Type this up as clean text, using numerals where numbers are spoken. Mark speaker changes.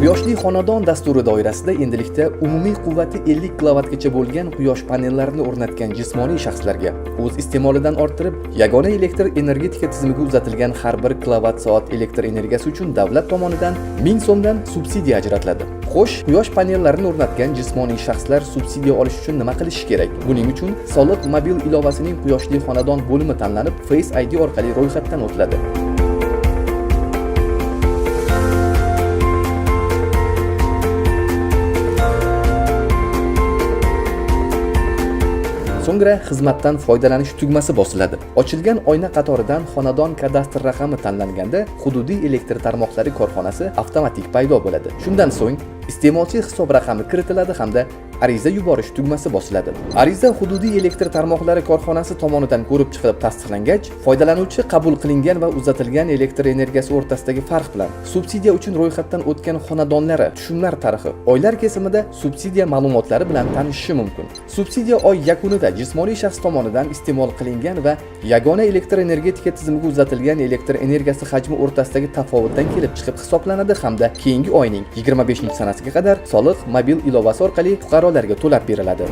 Speaker 1: Quyoshli xonadon dasturi doirasida endilikda umumiy quvvati 50 kilovatgacha bo'lgan quyosh panellarini o'rnatgan jismoniy shaxslarga o'z iste'molidan orttirib, yagona elektr energetika tizimiga uzatilgan har bir kilovat soat elektr energiyasi uchun davlat tomonidan 1000 so'mdan subsidiya ajratiladi. Xo'sh, quyosh panellarini o'rnatgan jismoniy shaxslar subsidiya olish uchun nima qilishi kerak? Buning uchun soliq mobil ilovasining Quyoshli xonadon bo'limi tanlanib, Face ID orqali ro'yxatdan o'tiladi. So'ngra xizmatdan foydalanish tugmasi bosiladi. Ochilgan oyna qatoridan xonadon kadastr raqami tanlanganda hududiy elektr tarmoqlari korxonasi avtomatik paydo bo'ladi. Shundan so'ng iste'molchi hisob raqami kiritiladi hamda ariza yuborish tugmasi bosiladi. Ariza hududiy elektr tarmoqlari korxonasi tomonidan ko'rib chiqilib tasdiqlangach, foydalanuvchi qabul qilingan va uzatilgan elektr energiyasi o'rtasidagi farq bilan subsidiya uchun ro'yxatdan o'tgan xonadonlari tushumlar tarixi oylar kesimida subsidiya ma'lumotlari bilan tanishishi mumkin. Subsidiya oy yakunida jismoniy shaxs tomonidan iste'mol qilingan va yagona elektr energetika tizimiga uzatilgan elektr energiyasi hajmi o'rtasidagi tafovutdan kelib chiqib hisoblanadi hamda keyingi oyning 25 sanasiga qadar soliq mobil ilovasi orqali fuqarolarga to'lab beriladi.